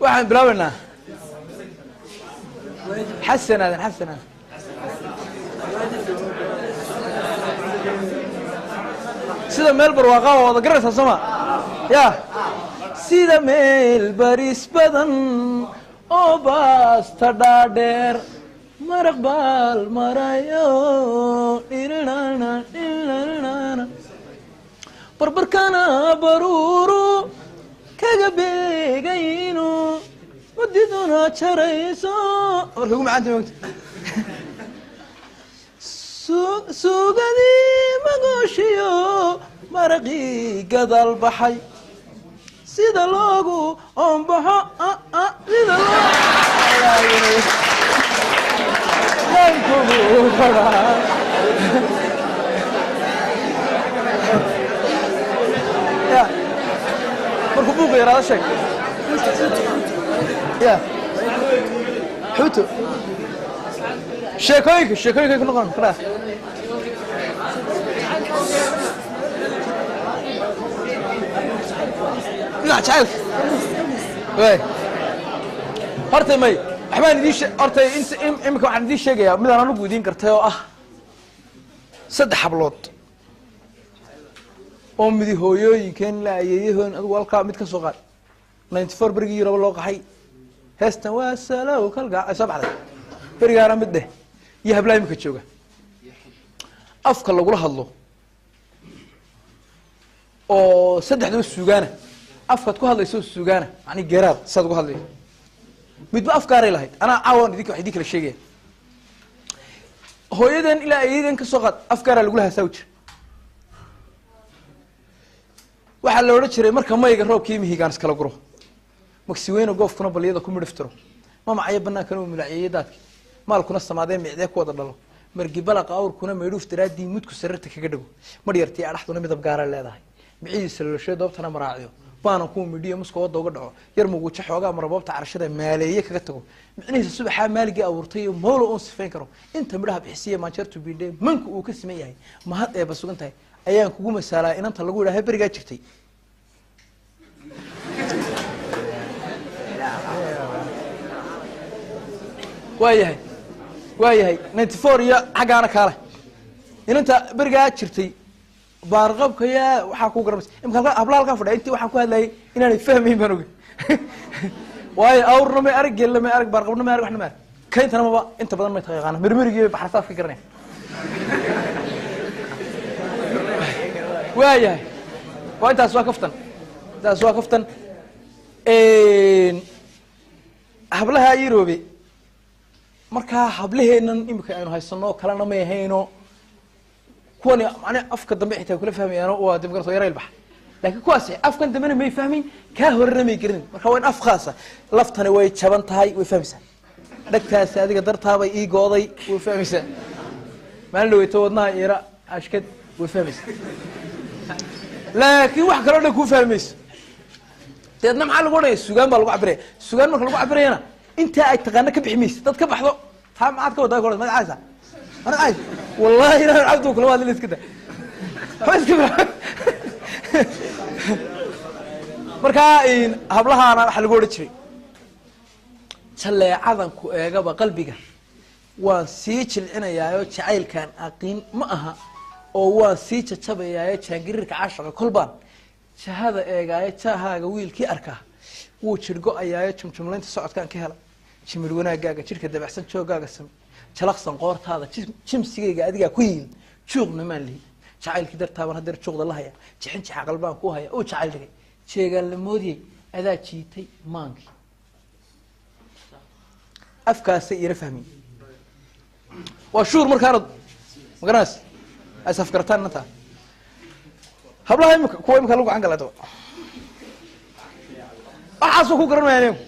Waxaan bilaabaynaa Xasan Aadan. Xasan Aadan, sida meel barwaaqa waa wada garanaysaa, soo ma? Ya, sida meel baris badan oo baasta dhaadheer, maraq baal marayo, dhirinana dhirinana, barbarkana baruuru kaga beegayno, mudiduna jarayso, marka ugu macanta mogta, suugadii magooshiyo maraqii gadaal baxay, sida loogu oonbaxo, sida loo laankugu baraa. Ya, markuu buuqa yaraado sheeg. Ya, xuuto, sheekooyinka, sheekooyinka ku noqon karaa dhinaca jacaylka. Way horta may waxbaan idiin she horta int imika waxaan idiin sheegayaa midaan anigu idiin gartay oo ah saddex hablood oo midi hooyooyinkeen la ayeeyahoon. Adigu halkaa mid ka soo qaad, 94 berigii Yuraba loo qaxay, heestan waa salow kalgac ay soo baxday berigaana mid dheh, iyo hablaha imika jooga afka lagula hadlo oo saddexdaba sugaana, afkaad ku hadlayso sugaana, macnihi geeraad siaad ugu hadlayso, midba afgaaray lahayd. Anaa caawan idinka wax idin kala sheegaya. Hooyadan ilaa ayeeyadan ka soo qaad, afgaaraa lagula hasaawi jira. Waxaa la odhan jiray marka mayga roobkii mihigaan iskala guro, magsiweyne goofkuna baliyada ku midhiftiro, mamacayo banaankana uu mulaciyeeye, daadki maalkuna samaadee micdee ku wada dhalo, margi balaqa awrkuna maydhuuf daraaddii mudku sararta kaga dhago, madhyartii adhaxduna midab gaara leedahay, micidiisa loloshe doobtana maraaciyo, baanan kuwa midhiyo muska wadda uga dhaco, yar muguujo xoogaa maraboobta carashada maaleeye kaga tago, micnihiisa subaxaa maaligii abuurtay iyo mawlo uun sifayn karo, inta midhaha bixisiya maanjeertu biidhe, manku uu ka siman yahay, mahad eeba sugan tahay ayaan kugu masaalaa. Inanta lagu yidhaha berigaa jirtay waa yahay, waa yahay 94 iyo xaggaana kaale, inanta berigaa jirtay baarqabka yaa waxaa ku garanaysa. Imika halka habla halkaa fadhiya intii waxaan ku hadlayay inaanay fahmayn baan ogey, waayo awrna may arag, geelna may arag, baarqabna may arag, waxna may arag, kayntana maba inta badan may taqaana, mirmirigii bay baxrasaaf ka garanaya. Waa yahay, waa intaas, waa kaftan, intaas waa kaftan. Hablaha Yaroobe markaa hablaheennan imika aynu haysano kalena may ahayno kuwani, macnaha afka dambe xitaa kula fahmayaano, waa de magarata yarayl bax, laakiin kuwaasi afkan dambena may fahmayn, kaa horena may garanin. Marka waa in af khaasa. Laftani way jaban tahay, way fahmaysaa. Dhagtaasi adiga dartaabay ii gooday, way fahmaysaa. Maalin dhaweyto wadnaha iira ashkad, way fahmaysaa. Laakiin wax kaloo dhan kuu fahmayso. Deedna maxaa lagu odhanaya? Sugaan baa lagu cabiraya. Sugaan marka lagu cabirayana intaa ay taqaano ka bixi maysa. Dad ka baxdo taa maxaad ka wadaa? Ka odhan madacaysa, madacaysa, wallahi inaan cabdu kula hadlin, iska da, waxba iska bila. Markaa hablahaana waxaa lagu odhan jiray: jaleecadan ku eegaba qalbiga waan sii jilcinayaayo, jacaylkaan aqiin ma aha oo waan sii jajabayaayo, jaangiriirka caashaqa kolbaan jahada eegaayo, jaahaaga wiilkii arkaa wuu jirgo-ayaayo, jumjumlaynta socodkaan ka hela, jimir wanaagaaga, jidhka dabacsan, joogaaga sami, jalaqsan qoortaada, jimsigayga adigaa ku yiil, juuqna maan lihi, jacaylkii dartaaban hadeer juuqda la haya, jixin jixa qalbaan ku haya oo jacayl dhigay, jeegaan la moodiyey, adaa jiitay maankii. Afkaasay iina fahmin, waa shuur. Markaanad magaranaysa ay safgarataan inantaa. Hablaha imika, kuwa imika lagu gacan gala daba waxaasoo ku garan maayaan iyagu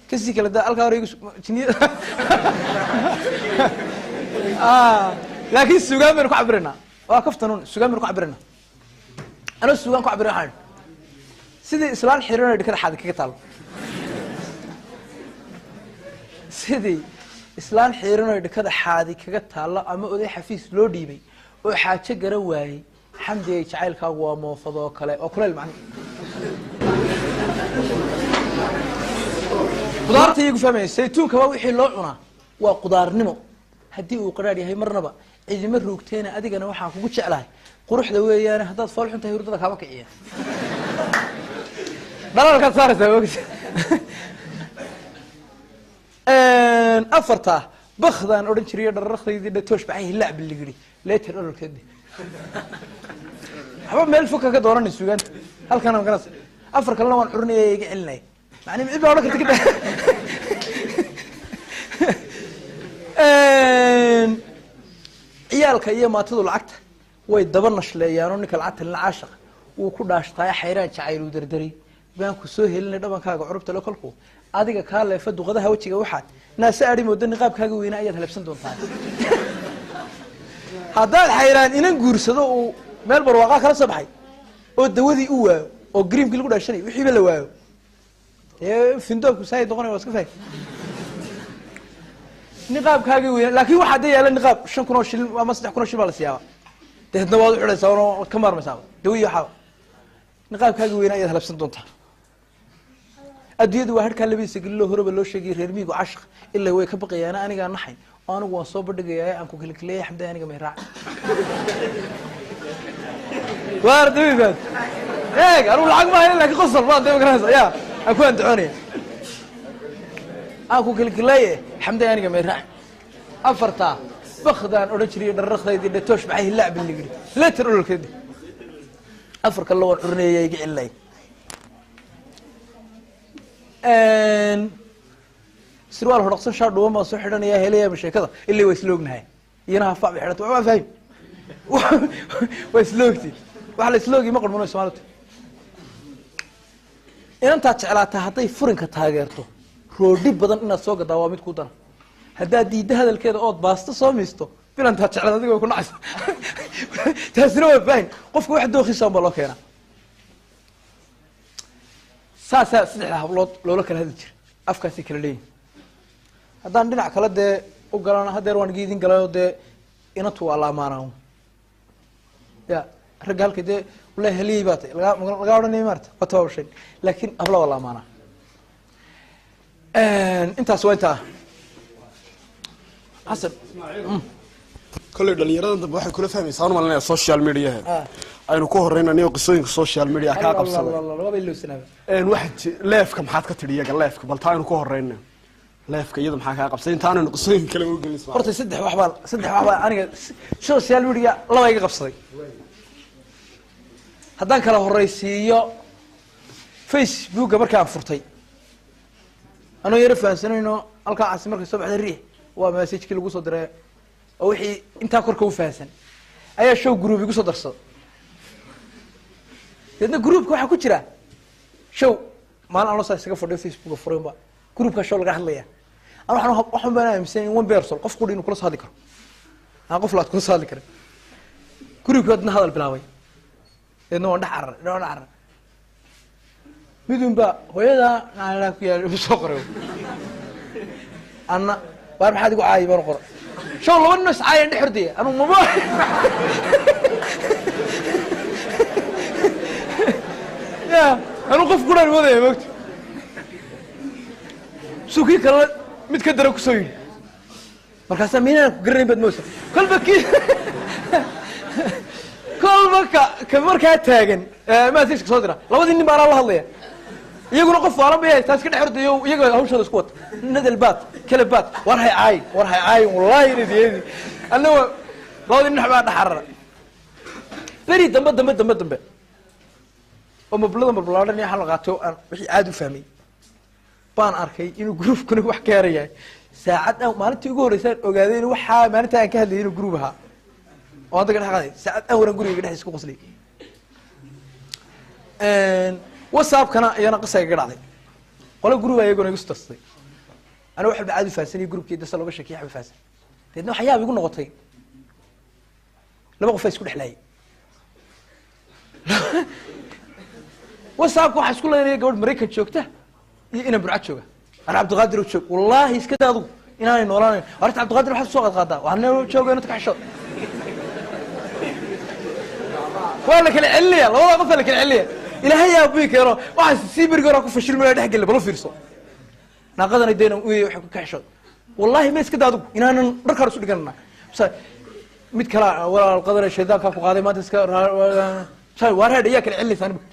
kasii kala da halkaa hore igu jiniya. Laakiin sugaan baynu ku cabiraynaa, waa kaftanun, sugaan baynu ku cabiraynaa. Anoo sugaan ku cabiray waxaan idhi: sidii islaan xiranay dhikada xaadi kaga taalo, sidii islaan xiiranoy dhikada xaadi kaga taallo, ama oday xafiis loo dhiibay oo xaajo garan waayey, xamdigay jacaylkaagu waa moofadoo kale, waa kulayl macni. Qudaarta iyagu fahmaya, saytuunka waa wixii loo cunaa waa qudaarnimo. Haddii uu qaraar yahay marnaba cidima ruugteena, adigana waxaan kugu jeclahay quruxda weeyaane, haddaad fool xun tahay hurdada kaama kiciya. Dhalaalkaad saaraysaa ogta. Afartaa bakdaan odhan jiriyo dhararkdaydii dhatoosh baxay hilaac biligiri leeter ololkeedi. Waxba meel fog ka dooranay suugaanta halkan magaras. Afar kalena waan curinaya, iga celinaya, macni cid baa odhan karta kada. Ciyaalka iyo maatadu lacagta way daba nashleeyaanoo ninka lacagta lina caashaqa wuu ku dhaashtaayo, xayraan jacayluu dardaray baanku soo helinay dhabankaaga curubta le kolku adiga kaa leefa duqadaha wejiga waxaad naase adhi moodo niqaabkaaga weynaa ayaad halabsan doontaa. Haddaad xayraan inan guursado uu meel barwaaqaa kala soo baxay oo dawadii u waayo oo griimkii lagu dhaashanay wixiiba la waayo, dee findoobku saay noqonay, waa iska fahay niqaabkaagii weynaa. Laakin waxaa dee yaala niqaab 5,000 oo shilin ama 3,000 oo shilin baa la siyaaba, deedna waad uxidhaysaa waad ka maarmaysaaba dawa iyo waxaaba. Niqaabkaagii weynaa ayaad halabsan doontaa. Adduunyadu waa harkaa labadiisa geliloo horeba loo sheegay reer miyigu cashaq ilaa way ka baqayaana, anigaa naxay oo anigu waan soo bandhigayaa aan ku kelkeleeyay xamday aniga may raac waar dawifaad eeg. Anigu lacag ma hayn laakiin qosol baan dee magaranaysa ya aan ku andacoonaya aan ku kelkeleeye xamday aniga may raac. Afartaa bakdaan odhan jiray dhararkdaydii dhatoosh baxay hilaac biligiri leeter ololkeedi. Afar kalena waan curinaya iga celinaya. Sirwaal hodhaqsan shaar dhuuban baan soo xidhanaya helaya sheekada ilaa waa isla ognahay, iyana hafac bay xidhanta waa fahim, waa isla ogti, waxa la isla ogi ma qarmuno Soomaalida. Inantaad jeclaataa hadday furinka taageerto roodhi badan inaad soo gadaa waa mid ku dana, haddaad diidda hadalkeeda ood baasto soo miisto bilantaad jeclaad adiga way ku nacaysa. Taasina waa fahim, qofka wax dookiisa un baa loo keenaa. Saasaa saddexda hablood loola kala hadli jira, afkaasay kala leeyihin. Haddaan dhinac kale dee u galana hadeer waan iga idin galayoo dee inantu waa la amaanaa ya ragga halka dee wallahi heliyey baa tay lagaa odhanaya maarata waa tabaabashay, laakin habla waa la amaanaa. Intaas waa intaa Xasan. Kolley dhalinyaradan dambe waxay kula fahmaysaa aan malinaya social mediaha aynu ku horeyna anigo qisooyinka social media kaa qabsaday waaba ilowsanaaba. Waxa leefka maxaad ka tidhi iyaga leefka, bal taa aynu ku horeyna leefka iyada maxaa kaa qabsaday intaanaynu qisooyin kale u gelin? Horta saddex wax baa aniga social media laba iga qabsaday. Haddaan kala horeysiiyo Facebooka markaan furtay anoo yaro fahansanayno halkaa casi markay soo baxday riix waa messagekii lagu soo diray oo wixii intaa korka u fahansan ayaa show group igu soo darsada. Deedna groupka waxaa ku jira show maalin anoo saa isaga fadhiyo Facebooka furay ba groupka show laga hadlaya. Ana waxaan baan aaminsan in one person qof quri inuu kula soo hadli karo, aan qof laad kula soo hadli karin. Groupka adna hadal bilaabay, deedna waan dhex cararay, waan dhex cararay. Midun baa hooyadaa naalaa ku yaal igu soo qoray, anna waar maxaad igu caayi baan qoray. Show laba nin oo iscaayan dhex ordaya anu maba ya anu qof quraan wadaya mogta suu kii kalena mid ka dara kusoo yidhi, markaasaa miinaan ku garanayn baad moosa. Kolba kii kolba ka markaa taagan messageka soo dira labadii nin baanaa la hadlaya, iyaguna qof waalan bay haystaa iska dhex ordayo, iyaga hawshooda isku wata nadal baad kale baad war hay caayin, war hay caayin wallahi inad anna waa labadii nin baa dhex carara. Beri dambe dambe dambe dambe oo mablada mablaadhan iyo waxaan la qaato aan wixii aada u fahmay baan arkay inuu groupkuna wax ka herayahay. Saacad aan maalintii ugu horreysaan ogaaday in waxaa maalinta aan ka hadlayay inuu group ahaa oo hadda ka dhex qaaday saacad aan waran guriga dhexdiisa ku qoslay. WhatsAppkana iyana qisa igaga dhacday, qolo group iyaguna igu darsaday, aniga wax walba caadi u fahansanaya groupkii dasa looga sheekiyay waxba fahansan. Deedna waxa yaab igu noqotay laba qof aa isku dhexlaayay WhatsAppka. Waxaa isku leynaya gabadh Maraykan joogta iyo inan Burcad jooga. Ana Cabdiqaadir oo joog wallahi iska daa adugu inaanay noolaanayn horta Cabdiqaadir waxaad soo qaad qaadaa waxaan jooga inad ka xishood. Waa la kala celinaya labada qof, waa la kala celinaya. Ilaahay yaa bii keeno waxaan sii berigi hore ku fashilmaya dhex gelin bal u fiirso. Naaqadana deyna waxay ku kaxishood. Wallahi ma iska daa adigu inaanan dharkaan isu dhiganana. Mid kale walaal qadana shaydaankaa ku qaaday maanta iska waa reedh ayaa kala celinaysaa nimka.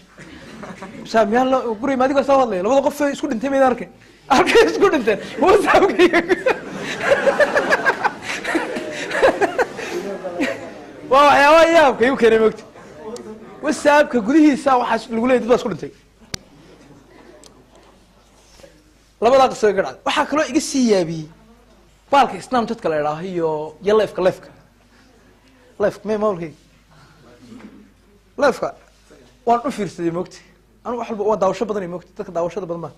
Sa miyaan la guri ma adigoo soo hadlaya labada qof isku dhintay maydaan arkin. Halkay isku dhinteen WhatsAppka. Waa waxyaabaha yaabka igu keenay mogta. WhatsAppka gudihiisa waxaa lagu leeyay dad baa isku dhintay. Labadaa qiso iga dhacday. Waxaa kaloo iga sii yaabiyey baalka Snapchat-ka la idhaaho iyo lifeka lifeka me maamulkayga lifeka waan u fiirsaday mogta. Anigu wax walba waan daawasho badanay mogta, dadka daawashada badan baa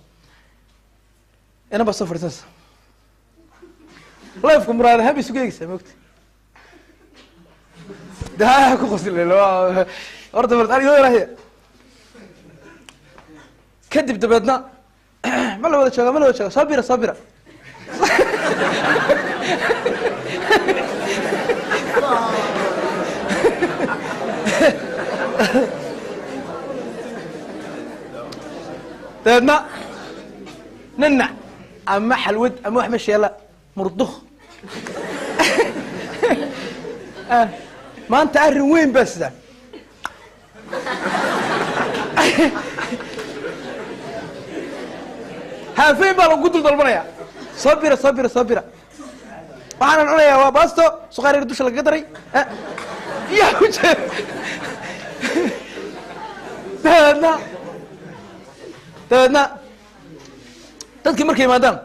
inan baa soo fadhiisanaysa lifeka muraad ahaan bay isugu eegaysaa mogta. De ha ku qoslay horta bal anigo ilaahiya. Kadib dabeedna ma la wada jooga, ma la wada jooga, soo bira soo bira. Dabeedna nanac ama xalwad ama wax meesha yaalla murduk. Maanta arrin weyn baa sidaa. Haafeyn baa lagu dul dalbanaya. Soo bira soo bira soo bira. Waxaanan cunayaa waa baasto suqaar yar dusha lagaga daray. Yaa ku jeeda. Dabeedna dadkii markay yimaadaan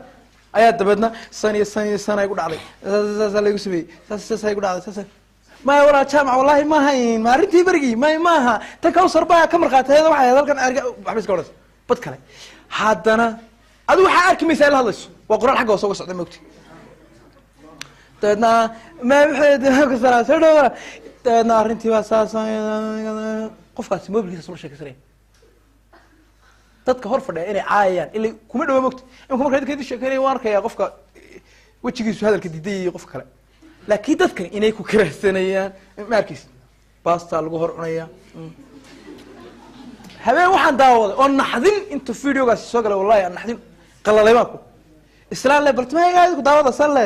ayaa dabeedna san iyo san iyo san ay ku dhacday, saasaa laygu sameeyey, saas saas ay ku dhacday, saas maya walaa jaamac wallahi ma hayn ma arrintii berigii may maaha tan kawsar baa ka markhaatiyada waxay halkan arga waxba iska odhanaysa bad kale. Haddana adigu waxaa arki maysaa ila hadlayso waa qoraal xagga hoose uga socda mogti. Dabeedna ma maxay soo dhawa. Dabeedna arrintii baa saas qofkaasi mobilkiisa sula sheekaysanaya. Dadka hor fadhiya inay caayayaan ilaa kuma dhawa mogti. Imika marka dadka idin sheekeynaya waan arkayaa qofka wejigiisu hadalka diiday iyo qofka kale. Laakiin dadkan inay ku karahsanayaan ma arkaysa. Baasta lagu hor cunaya. Habeen waxaan daawaday oo naxdin intuu videogaasi soo galay wallahi aan naxdin qalalay baan ku. Islaan le baltimahayga ku daawada san le.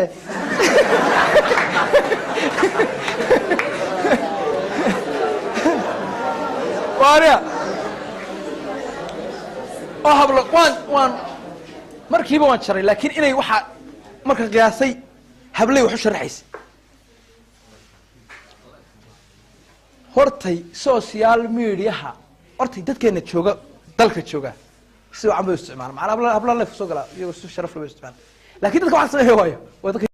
Waariya. Oo hablo waan markiiba waan jaray laakiin inay waxa marka qiyaasay hablay wax u sharaxaysa. Hortay social media-ha hortay dadkeena jooga dalka jooga si wacan bay u isticmaalaan. Macnaa habla life soo gala iyagoo si sharaf leh bay u isticmaalaan. Laakiin dadka waxaa sameeya waayo waa dadka